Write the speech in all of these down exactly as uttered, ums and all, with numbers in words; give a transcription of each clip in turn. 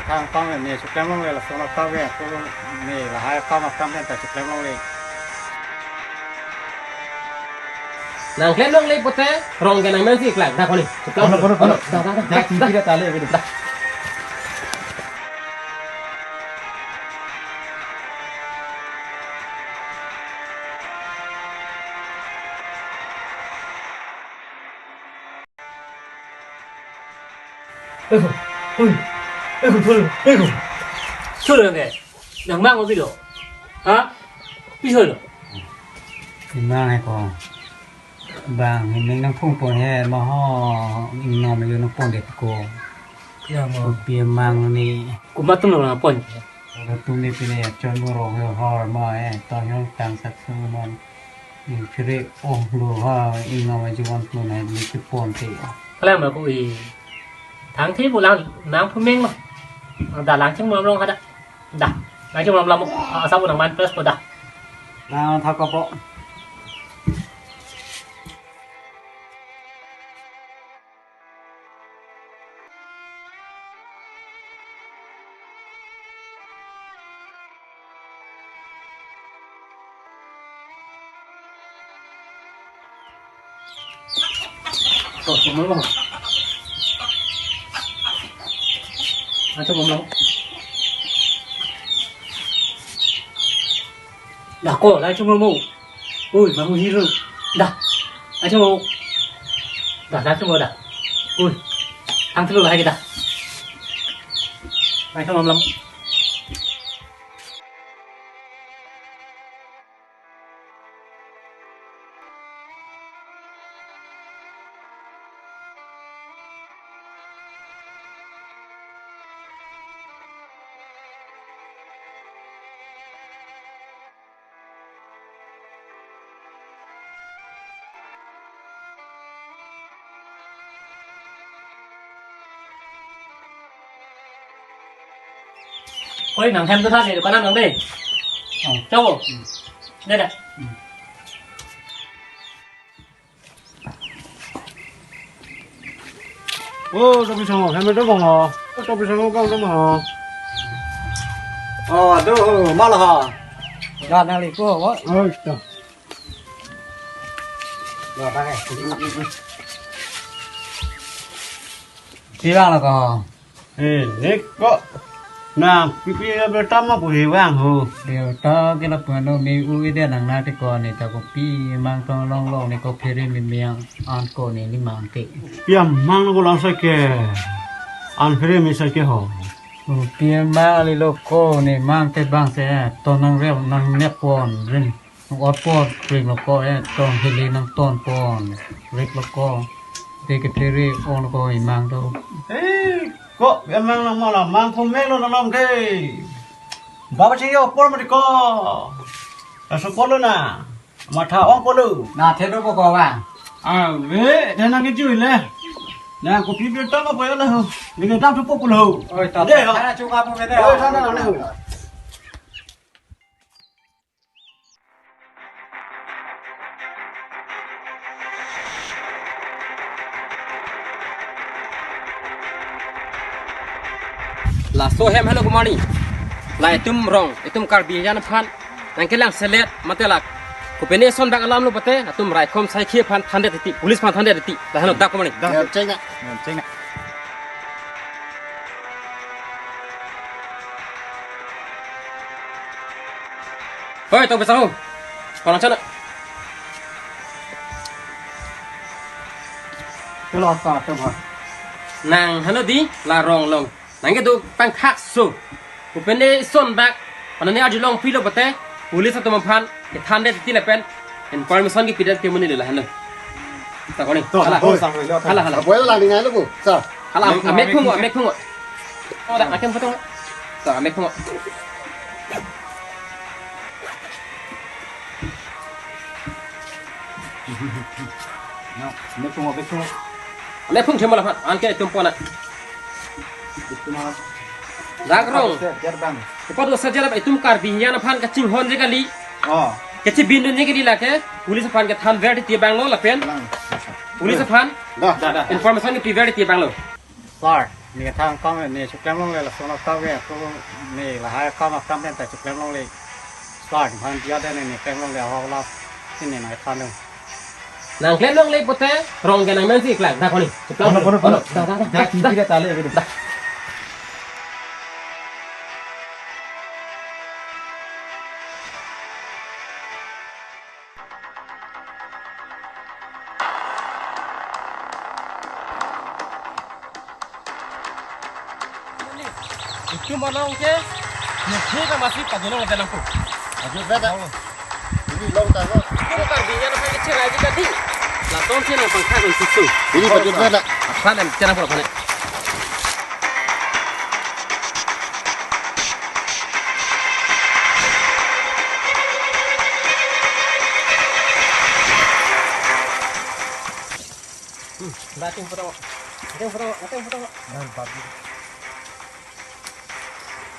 Thang tang ne chiklem longle, laso na tang ne, ne lahai kam kam ne ta chiklem longle. Nang klem longle pute, rong ke nang men si klang, dah koni. Chiklem. Kono, kono, kono. Dah, dah, dah, dah, dah. Dah, dah. Tingki dah tale, begitu. Eko, oi, eko, eko, eko. Solo ke, nang mang obi lo. Ha? Pi solo? Mang eko. Bang, himning nangphung pon he, ma ho, ingnom yo nangpon det ko. Ya mo. Pi mang ni. Kuma tum nangpon. Tum ni pine, chon mo rong ho, hor ma he, to yong tang sak su mon. Ing phere ong lo ha, ing nama jiwan lo na ni kepon te. Kalang ma ko i. Thang the bulang nang phumeng ma. Da lang ching mlam long kada. Da. Lang ching mlam lam. Asa bu nang man plus ko da. Nang thak ko po. Oh, semua. Macam belum. Dah ko, lai chunglo mo. Ui, mamu hero. Dah. Ai chunglo. Dah, dah chunglo dah. Ui. Ang tulu lahai kita. Lai chunglo lam. Oi, nang hem tu tha ni, dukan nang dei. Oh. Chau. Dei, dei. Oh, tapi sama, hem tu bang ha. Oh, tapi sama bang tu bang ha. Oh, aduh, malah ha. Dah nang liku, oh. Oh, itu. Dah, dah, eh. Sila lah kau. Eh, eh, kok. Nang pipi ya bertama pu hewang ho. Dia ta kila pano me u ide nang na te ko ni ta ko pi mang tong long long ni ko phere me miang an ko ni ni mang te. Pi mang ko lang sa ke. An phere me sa ke ho. Pi mang li lo ko ni mang te bang se to nang rep nang nep pon rin. Nang ot pon, ring lo ko, eh, tong hili nang ton pon, rik lo ko, te ke phere ong lo ko, imang do. Eh, ko, imang nang mala, mang ko meng lo nang ke. Baba che yo, pon mari ko. Laso pon lo na, matha ong pon lo. Na, the do ko ko wa. Ah, ve, the nang ke jui le. Na, ko pi bil tong ko yo lo. Ni ke tam tu po lo. Oi, to. De, ha. Kana chunga po ke de. Oi, sana na le. Laso hem helo kumani. La itum rong, itum Karbi ajan aphan. Nang kelang selet, mate lak. Kopine son bak alam lo pate, atum raikom saikhi aphan thandet titi, police aphan thandet titi. La helo dak kumani. Dah. Ya, ceng na. Ya, ceng na. Hoi, tong pesahu. Palang chana. Kelo sa, tong ha. Nang hano di, la rong long. Nang kedo pangkhak so. Kopine son bak. Panani arjulong pilo pate. Police atum aphan. Kethandet titi lapen. Information kepidet ke muni la hano. Ta koni. To, hala. Hala, hala. Boy lang ningai lo bu. Sa. Hala, amek phung, amek phung. Oh, dah, amek phung. Sa, amek phung. No, amek phung, amek phung. Amek phung thema la phan, anke itum pona. Dak rong. Jar bang. Ipat dosa jar bang, itum Karbi ajan aphan kachinghon je kali. Oh. Kachibin dun je kali lake, police aphan kethanver titi bang lo lapen. Lang. Police aphan. Dah. Dah, dah. Information kepiver titi bang lo. Sir. Ne thang kam ne chiklem longle, lason akam ke ako ne lahai akam akam pen ta chiklem longle. Sar, han dia de ne chiklem longle, ahok la, ne nangthan lo. Nangklem longle pote, rong ke nangmen si iklang, dak koni. Chiklem longle. Kono, kono, kono. Dak, dak, dak, dak, dak. Dak, tingki de tale, begitu. Dak. Itum along ke, ne thik amatsi padunong ate langpo. Ajo beda. Ini long talo. Itum Karbi ya, apa yang kecil aja tadi. Latum si nangpangkha dun susu. Ini baju beda. Apa yang kecil apa, apa nih? Hmm, bating foto. Bating foto, bating foto.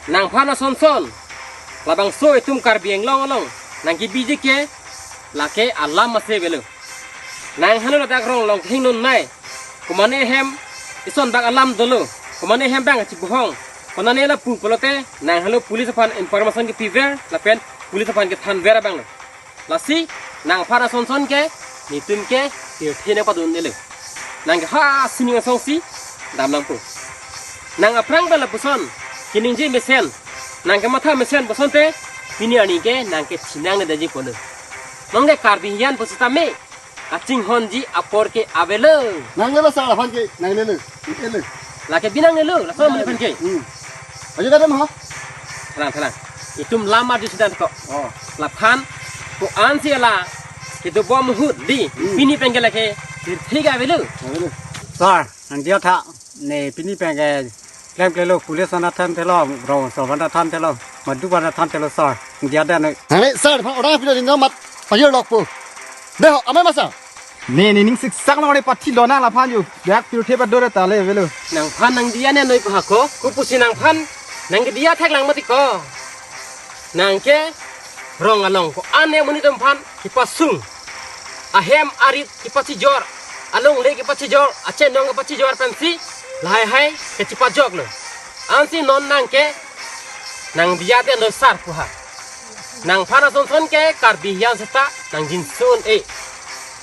Nangphan asonson, labangso itum Karbi Anglong along nangkebiji ke, lake alam masi avelo. Nang halo ladak rong along kehingno nai, komane ahem ison bak alam dolo, komane ahem bang chibohong, konane lapu pulote, nang halo police aphan information kepiver, lapen police aphan kethanver abang lo. Lasi, nangphan asonson ke, netum ke, pirthe nangpadun dele. Nangke ha sining asong si, dam nangpo. Nang aphrang pen lapuson, keningje mesen, nangkematha mesen puson te, pini arni ke, nangke chinang ne daji polo. Nangke Karbi hiyan pusitame, kachinghonji apor ke avelo. Nangnelo sar aphan ke, nangnelo. Nangnelo. Lake binangnelo, laso amonit aphan ke. Hmm. Ajo kadam ha? Thalang, thalang. Itum lamar di sudan ko. Oh. Laphan, ko-an si ala, kedobom ahut di, hmm, pini pen ke lake, thik avelo. Avelo. Sar, nangdiya tha, ne pini pen ke, klemklelo, police aphan thanthelo, rong so aphan thanthelo, madu aphan thanthelo, sar. Nangdiya dan noi. Nangne sar, phan orang pilo dino mat pajir lokpo. Deho, amai masa. Ne, ne ning siksak nang ore pathi lonang laphan yo. Dak pirthe padore tale avelo. Nangphan nangdiya ne noi pahako. Kopusi nangphan nangdiya thek lang mati ko. Nangke rong along ko-an amonit atum aphan kepasung. Ahem arit kepachijor. Alongle kepachijor. Achenong kepachijor pensi. Lahai hai kechipajok lo. Ansi non nangke nangdiya te noi sar puha. Nangphan asonson ke Karbi hiyan seta nangjinso un-e.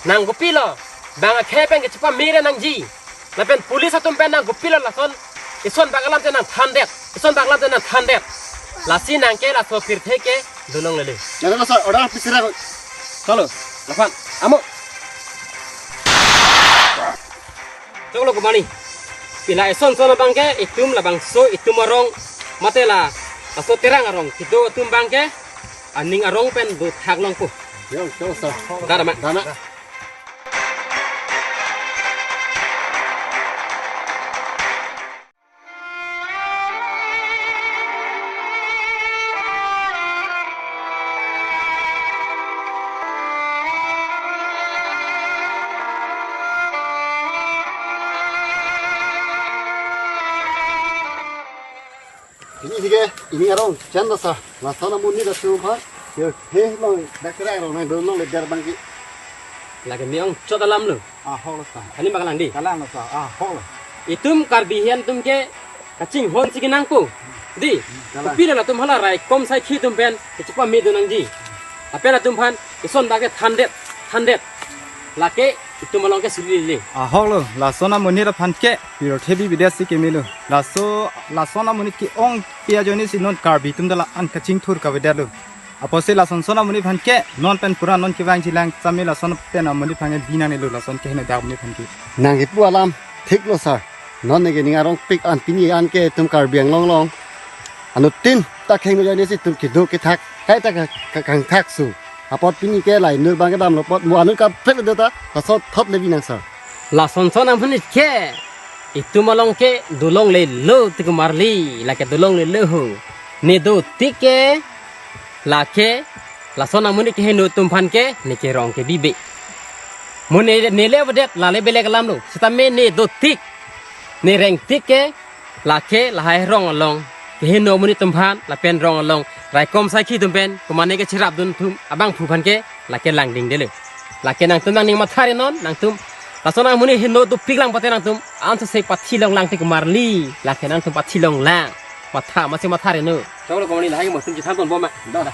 Nang kopilo, bang akhei pen kechipamir nangji. Lapen police atum pen nang kopilo lason, ison bak alam te nangthandet, ison bak alam te nangthandet. Lasi nangke laso pirthe ke dolonglelo. Nang laso orang pisira. Chalo, laphan, amo. Choklo komane. Pila asonson abang ke, itum labangso, itum arong, mate la, laso Terang arong, kedo atum abang ke, aning arong pen dothak longpo. Yo, choklo sar. Dana ma. Dana. Ini sige, ini arong, chan lo sar. Lason amonit atum aphan. Yo, he long, dak kere arong nang dun longle der abang ke. Lake me-ong chot alam lo. Ahok lo sar. Ani bakalang di. Kalang lo sar. Ahok lo. Itum Karbi hiyan atum ke kachinghon si kenangpo. Di. Kalang. Kopilo latum hala raikom saikhi atum pen kechipamir dun nangji. Lapen latum aphan ison bak ke thandet, thandet. Lake itum along ke suri lele. Ahok lo, lason amonit aphan ke pirthe bibidet si keme lo. Laso, lason amonit ke-ongpi ajoine si non Karbi atum ta la-an kachingthur kavedet lo. Apotsi lasonson amonit aphan ke, non pen pura non kevangjilang, sami lason pen amonit aphan ke binangnelo, lason kehingno dak amonit aphan ke. Nangkepu alam thik lo sar. Non neke ning arongpik an pini an ke itum Karbi Anglong along. Anuttin ta kehingno ajoine si itum kedo kethak, kaita ka, ka, kangthak su. Apot pini ke lainur abang kedamlo apot mo anut kaprek do ta, laso thot le binang sar. Lasonson amonit ke, itum along ke dolonglelo ti komarli, lake dolonglelo ho. Ne dotik ke, lake, lason amonit kehingno atum aphan ke, neke rong ke bibe. Mo ne, nele avedet, lale belek alam lo, sitame ne dotik, ne rengtik ke, lake lahai rong along, kehingno amonit atum aphan, lapen rong along, raikom saikhi atum pen, komane kechirap dun atum, abangphu aphan ke, lake langdingdelo. Lake nangtum nangning mathari non, nangtum Laso nang amonit heno dopik lang pute nangtum ansose pathi longlang tik marli. Lake nangtum pathi longlang. Matha masi matha reno. Tolo komani lahai mo tum chethan ton bom ma. Da da.